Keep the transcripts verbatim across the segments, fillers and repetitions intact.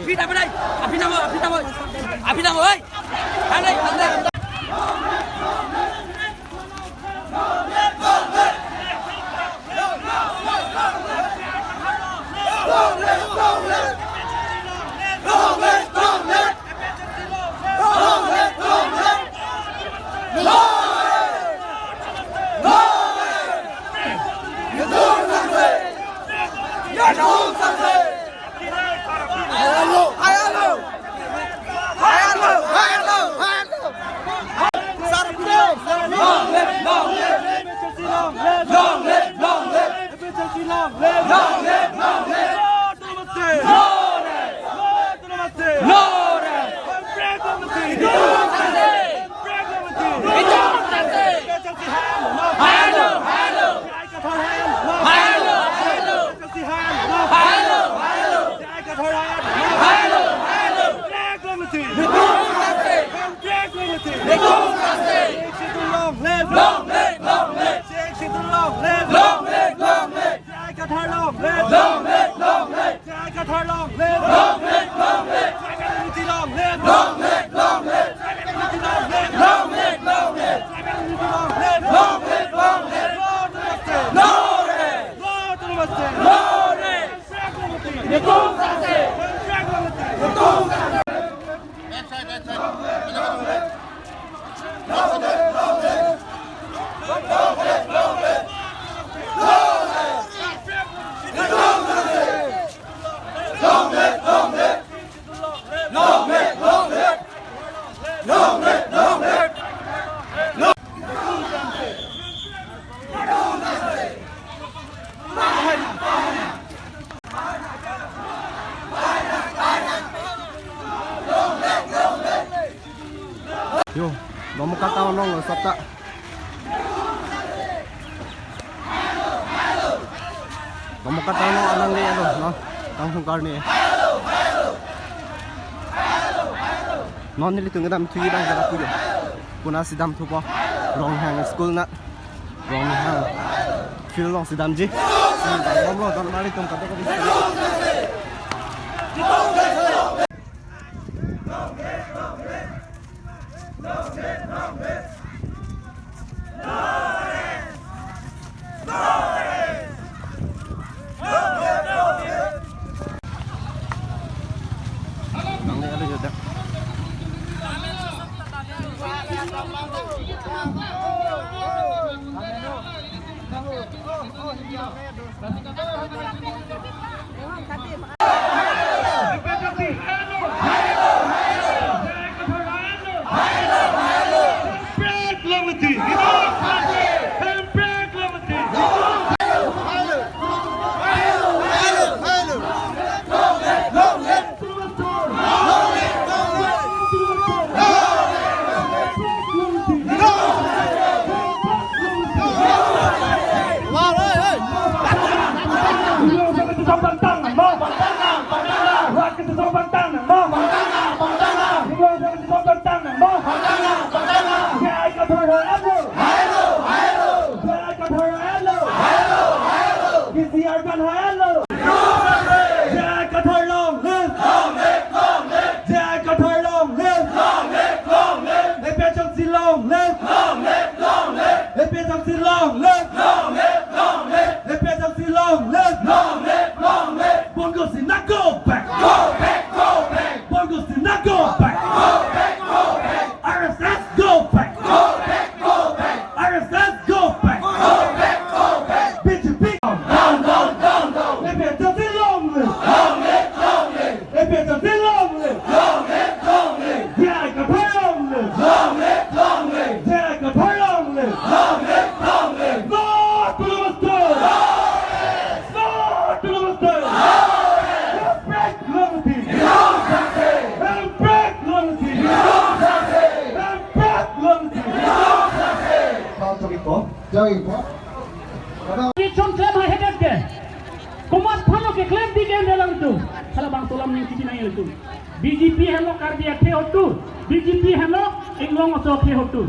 Aphi tamo dai, aphi tamo, aphi tamo, aphi tamo, oi. Tamo dai, tamo dai. Long live, long live, long live. Long live, long live. Long live, long live. No rest. No rest. No rest. Hello, hello. Hello, hello. Hello, hello. Hello, hello. Long live. Long live, long live. Long live, long live. Long live, long live. J I Kathar long live! Long live, long live! J I Kathar long live! Long live, long live! Tribal unity long live! Long live, long live! Tribal unity long live! Long live, long live! Tribal unity long live! Long live, long live! No to Namaste! No rest! No to Namaste! No rest! Tribal unity! Nikum sase! Tribal unity! Nikum sase! Yo, Dongkamukam town along lo sopta. Dongkamukam town along alang le lo, no? Tang hungkar ni. Non nelitum kedam thuji bang jala pujo. Puna si damthupo. Ronghang school na. Ronghang field along si damji. Bom lo, don mari tum kado kado. J I Kathar long live! Long live, long live! J I Kathar long live! Long live, long live! A P H L C long live! Long live, long live! A P H L C long live! Long live, long live! A P H L C long live! Long live, long live! Bongo Sena, go back! Go back, go back! Bongo Sena, go back! Go back, go back! R S S, go back! Go back, go back! R S S, go back! Go back, go back! B J P, down, down, down, down! A P H L C long live! Long live, long live! A P H L C long live! Long live, long live! J I Kathar long live! Long live, long live! J I Kathar long live! Long live, long live! No to Namaste! No to Namaste! Hemprek long live! Hemprek long live! Hemprek long live! Jai Hind. Election klem haihedet ke. Komat aphanlo keklem di ke alam atum. Halabangso alam ning kipi nang atum. B J P henlo Karbi akhei atum. B J P henlo Inglong aso akhei atum.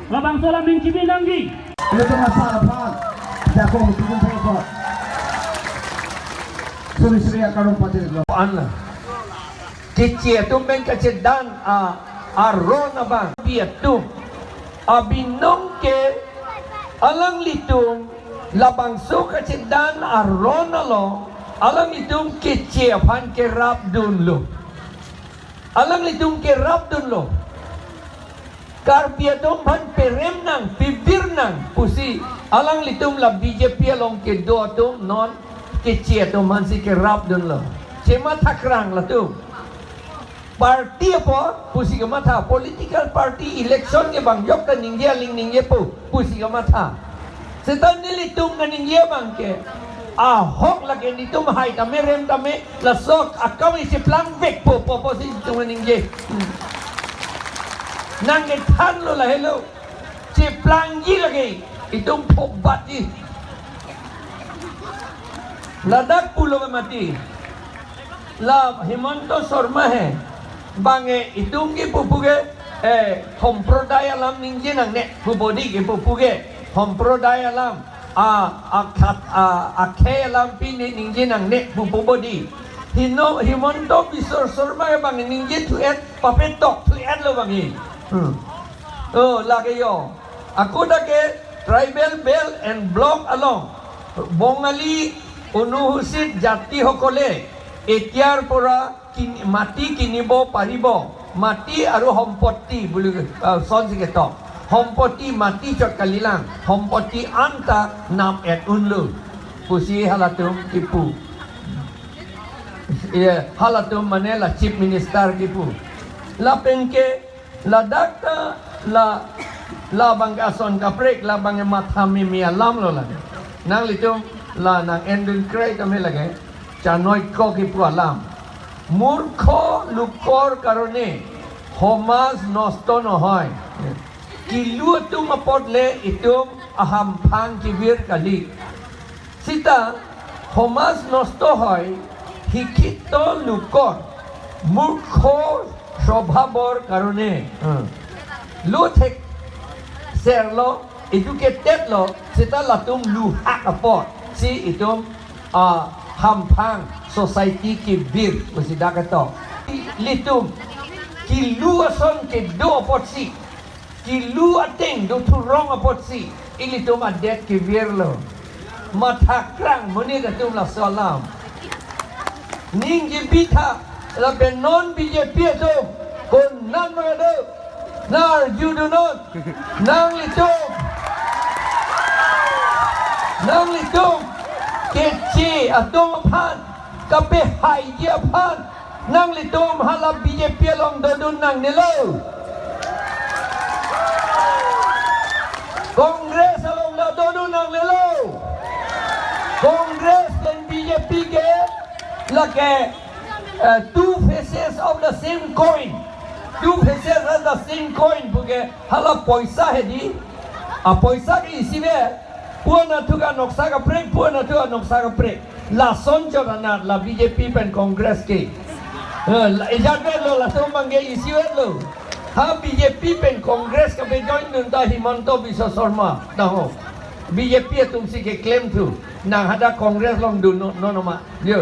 Labangso alam ning kipi nangji. Ilitum asar aphan. Jakong tukun thengkot. Suri suri akarong pajir lo. Anna. Keche atum pen kachedan a, aron abang pi atum. Abinong ke alanglitum labangso kachedan aron along alanglitum Keche aphan kerapdunlo. Alanglitum kerapdunlo. Karbi atum aphan perem nang, pibir nang pusi alanglitum la B J P along kedo atum non Keche atum aphansi kerapdunlo. Chemathakrang latum. Party apot pusi kematha, political party election ke bang yok ta ningje aling ningjepo pusi kematha. Seta nelitum kaningje abang ke ahok lake nelitum hai tame rem tame laso akam isi plangvekpo pu pusi itum kaningje. Hmm. Nangkethanlo lahelo. Cheplangji lake itum phokbatji. Ladak pulo mati. La Himanta Sarma he. Bang ke itum kipu puke, eh, Sampradaya alam ningje nangne pu bodi kipu puke. Sampradaya alam, a, a khat, a, akhei alam pi ni ningje nangne pu pu bodi. Hino, Himanta Biswa Sarma ke bang ningje thu-et, papetok thu-etlo bang he. Hmm. Oh, lake yo. Ako dak ke tribal belt and block along Bongali অনুসূচিত জাতিসকলে এতিয়াৰ পৰা কিনি, মাটি কিনিব পাৰিব। মাটি আৰু সম্পত্তি বুলি, আহ, সঞ্চিকেত সম্পত্তি মাটি চত কালিলাং, সম্পত্তি আনটা নাম এট উনলো। Pusi halatum kipu. Iya, halatum mane la Chief Minister kipu. Lapen ke ladak ta la, labang ke ason kaprek, labang ke matha mimi alamlo lake. Nanglitum la nang-endun krai tame lake. Chanoi ko kipu alam. মূৰ্খ লোকৰ কাৰণে সমাজ নষ্ট নহয়। Kilu atum apot le itum ahamphang kevir kali. Seta সমাজ নষ্ট হয় শিক্ষিত লোকৰ মূৰ্খ স্বভাৱৰ কাৰণে। Hmm. Lo thek serlo, educated lo, seta latum luhak apotsi itum, ah, hamphang society kevir pusi dak ketok. Ilitum kilu ason kedo apotsi, kilu ateng do thurong apotsi ilitum adet kevirlo. Mathakrang monit atum laso alam. Ningje bitha lapen non B J P atum konat mangado. Nang arjudunnon. Nanglitum. Nanglitum. Keche atum aphan. Kapehaiji aphan. Nanglitum hala B J P along dodun nangnelo. Congress along ta dodun nangnelo. Congress pen B J P ke lake, eh, two faces of the same coin. Two faces of the same coin puke hala poisa hedi. Apoisa ke isivet. Pu anatthu ke anoksa kaprek, pu anatthu anoksa kaprek. Lason chot anat la B J P pen Congress ke. Eh, la ejat vetlo, laso abang ke isivetlo. Ha B J P pen Congress kapejoindun ta Himanta Biswa Sarma ta ho. B J P atumsi keklemthu. Nang hadak Congress along dunnon, non ma. Yo.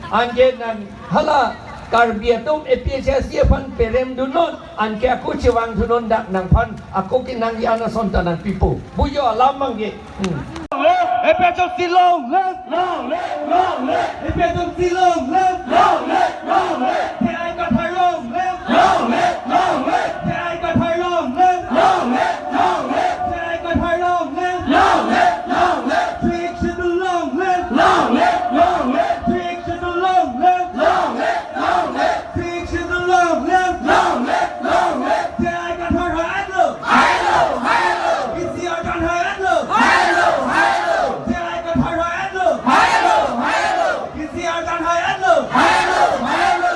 Anke nang hala Karbi atum A P H L C aphan peremdunnon. Anke ako chevangthunon dak nangphan. Ako ke nang ya na son ta nangpipo. Bujo alam abang ke. Hmm. Long live, A P H L C long live! Long live, long live! A P H L C long live! Long live, long live! T I Kathar long live! Long live, long live! T I Kathar long live! Long live, long live! T I Kathar long live! Long live, long live! Sixth Schedule long live! Long live, long live! Sixth Schedule long live! Long live, long live! Sixth Schedule long live! Long live, long live! T I Kathar hai lo! Hai lo, hai lo! P C R tan hai lo! Hai lo, hai lo! T I Kathar hai lo! Hai lo, hai lo! P C R tan hai lo! Hai lo, hai lo!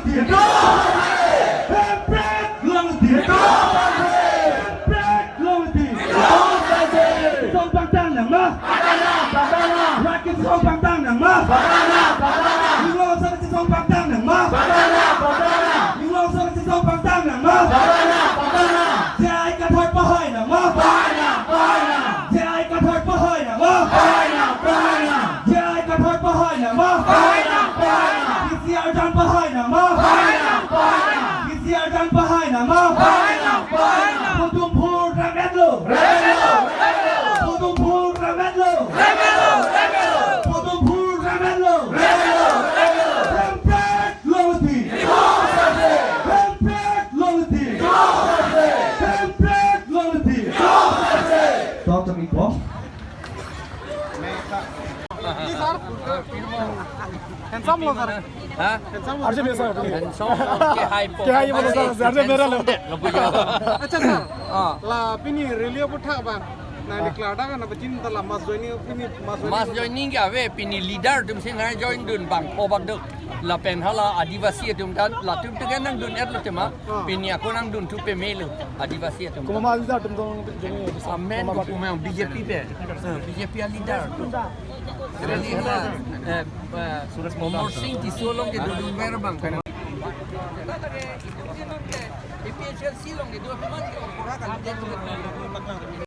Champion! Long live! Long live! Handsome lo, sir. Ha? Handsome lo. Arje besa. Handsome lo. Kehai po. Kehai po, sir. Arje bera lo. Handsome lo. Accha, sir. Ah. La pini rally aphuthak abang. Nangli klardak an pachini ta la mass joining, pini mass joining. Mass joining ke ave, pini leader atum si nangjoin dun bang, o bang do. Lapen hala Adivasi atum ta, latum atum ke nangdun-et lo tema. Ah. Pini ako nangdunthu pame lo, Adivasi atum ta. Komat leader atum ta joining? Amen, komat, komat B J P pen. Ah, B J P a leader. Rally hala, eh, eh, Amar Sing Tisso along kedodunver abang. A P H L C along kedo abang.